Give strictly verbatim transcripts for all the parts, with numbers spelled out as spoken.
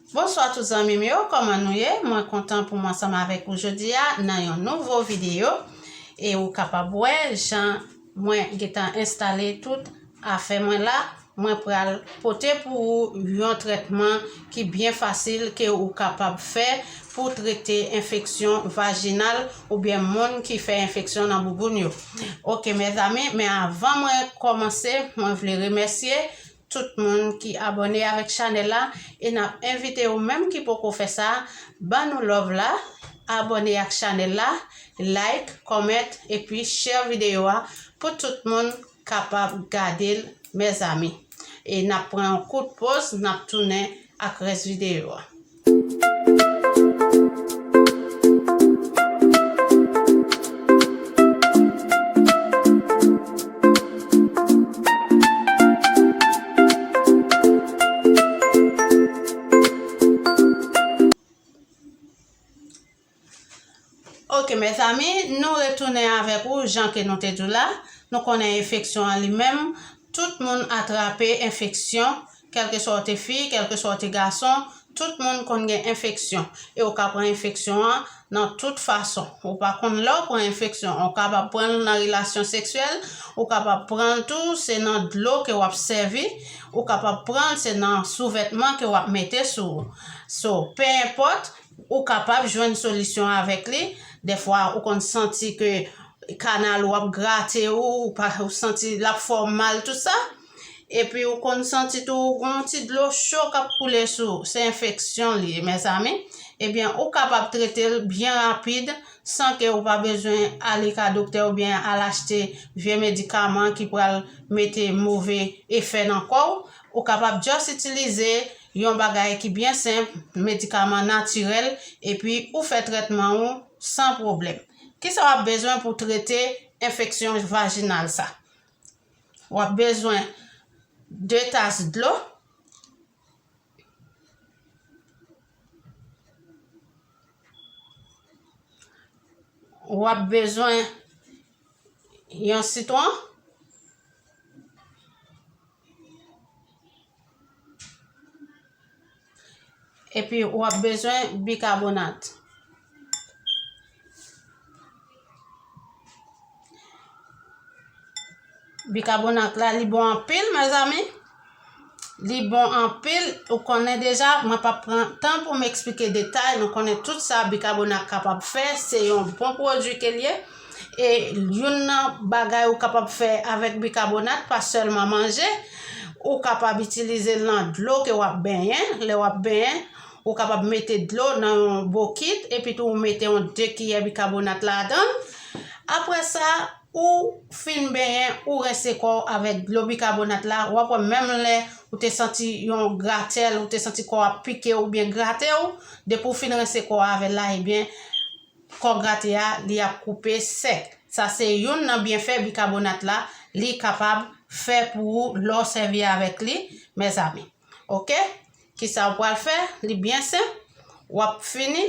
Bonswa tout zanmi m yo, kòman nou ye? Mwen kontan pou m ansanm avèk ou jodi a nan yon nouvo videyo. E ou kapab wè jan mwen gentan enstale tout afè mwen la. Mwen pral pote pou ou yon trètman ki byen fasil ke ou kapab fè pou trete enfeksyon vajinal oubyen moun ki fè enfeksyon nan bouboun yo. Oke, mezanmi, men avan mwen kòmanse, mwen vle remèsye tout moun ki abòne avèk chanèl la e n ap envite ou menm ki poko fè sa, ban nou love la, abòne ak chanèl la, like, comment epi share videyo a pou tout moun kapab gade l, mezanmi. E n ap pran yon kout poz, n ap tounen ak rès videyo a. Oke, mezanmi, nou retounen avèk ou, jan ke nou te di w la. Nou konnen enfeksyon an li menm, tout moun atrape enfeksyon, kèlkeswa w te fi, kèlkeswa w te gason, tout moun konn gen enfeksyon. E ou ka pran enfeksyon an nan tout fason. Ou pa konn lè w pran enfeksyon an. Ou kapab pran l nan relasyon seksyèl, ou kapab pran l tou, se nan dlo ke w ap sèvi, ou kapab pran l, se nan souvètman ke w ap mete sou ou. So, pe enpòt, ou kapab jwenn solisyon avèk li. Dèfwa, ou konn santi ke kanal ou ap grate ou, ou pa, ou santi l ap fè w mal, tout sa. Epi ou konn santi tou, ou gen yon ti dlo cho k ap koule sou ou. Se enfeksyon li ye, mezanmi. Ebyen, ou kapab trete l byen rapid, san ke ou pa bezwen ale ka doktè oubyen al achte vye medikaman ki pral mete move efè nan kò w. Ou kapab just itilize yon bagay ki byen senp, medikaman natirèl, epi ou fè trètman ou san pwoblèm. Kisa w ap bezwen pou trete enfeksyon vajinal sa? W ap bezwen de tas dlo. W ap bezwen yon sitwon. Epi w ap bezwen bikabonat. Bikabonat la, li bon anpil, mezanmi. Li bon anpil. Ou konnen deja, mwen p ap pran tan pou m eksplike detay. Nou konnen tout sa bikabonat kapab fè. Se yon bon pwodui ke l ye. E youn nan bagay ou kapab fè avèk bikabonat, pa sèlman manje, ou kapab itilize l nan dlo ke w ap benyen. Lè w ap benyen, ou kapab mete dlo nan yon bokit, epi tou ou mete yon de kiyè bikabonat ladan l. Apre sa, ou fin benyen, ou rense kò w avèk dlo bikabonat la, w ap wè menm lè ou te santi yon gratèl, ou te santi kò w ap pike w oubyen grate w, depi w fin rense kò w avè l la, ebyen, kò grate a, li ap koupe sèk. Sa se youn nan byenfè bikabonat la, li kapab fè pou ou lè w sèvi avèk li, mezanmi. Oke? Kisa w pral fè? Li byen senp. W ap fini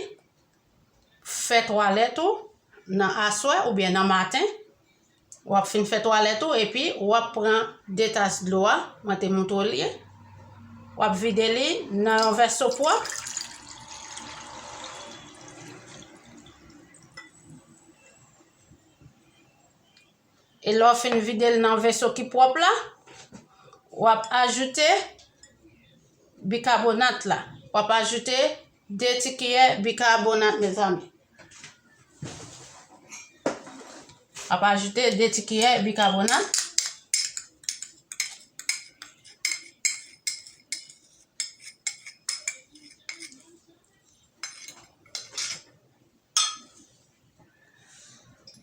fè twalèt ou nan aswè oubyen nan maten. W ap fin fè twalèt ou, epi w ap pran de tas dlo a, mwen te montre w li. W ap vide li nan yon vèso pwòp. E lè w fin vide l nan vèso ki pwòp la, w ap ajoute bikabonat la. W ap ajoute de ti kiyè bikabonat, mezanmi. W ap ajoute de ti kiyè bikabonat.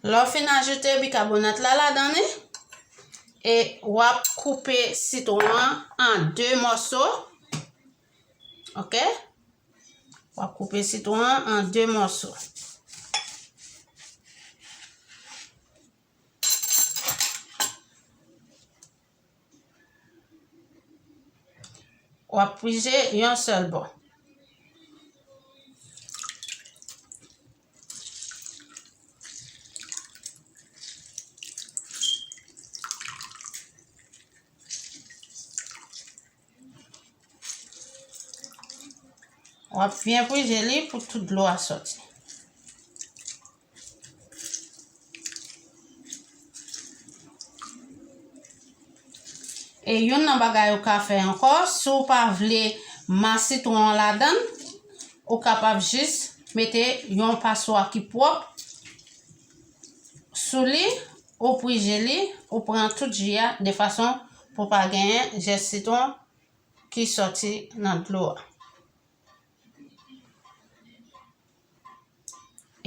Lè w fin ajoute bikabonat la ladan li, e w ap koupe sitwon an an de mòso. Oke? W ap koupe sitwon an an de mòso. W ap pije yon sèl bò. W ap byen pwije li pou tout dlo a sòti. E youn nan bagay ou ka fè ankò, si w pa vle mas sitwon an ladan l, ou kapab jis mete yon paswa ki pwòp sou li, ou pwije li, ou pran tout ji a de fason pou pa genyen jès sitwon ki sòti nan dlo a.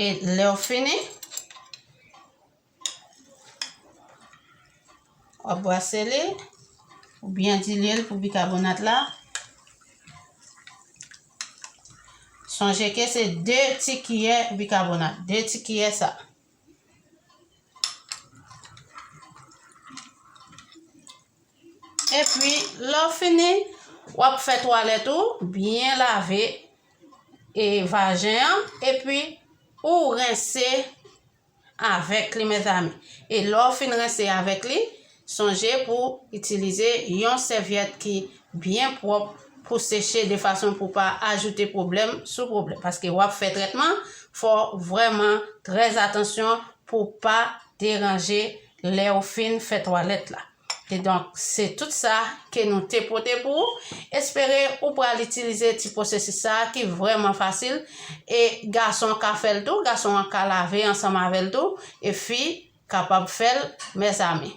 E lè w fini, w ap bwase li, ou byen dilye l pou bikabonat la. Sonje ke se de ti kiyè bikabonat, de ti kiyè sa. Epi, lè w fini, w ap fè twalèt ou, byen lave e vajen an, epi ou rense avèk li, mezanmi. E lè w fin rense avèk li, sonje pou itilize yon sèvyèt ki byen pwòp pou seche de fason pou pa ajoute pwoblèm sou pwoblèm. Paske w ap fè trètman, fò w vrèman trè atansyon pou w pa deranje lè w fin fè twalèt la. E donk, se tout sa ke nou te pote pou ou. Espere ou pral itilize ti pwosesis sa a ki vrèman fasil. E gason ka fè l tou, gason an ka lave ansanm avè l tou. E fi kapab fè l, mezanmi.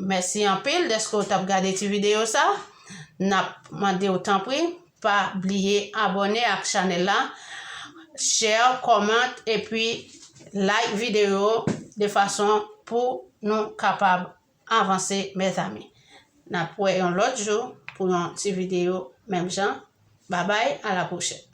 Mèsi anpil dèske w t ap gade ti videyo sa. N ap mande w tanpri, pa bliye abòne ak chanèl la, share, comment, epi like videyo de fason pou nou kapab avanse, mezanmi. N ap wè yon lòt jou pou yon ti videyo menm jan. Babay, a la pwochèn.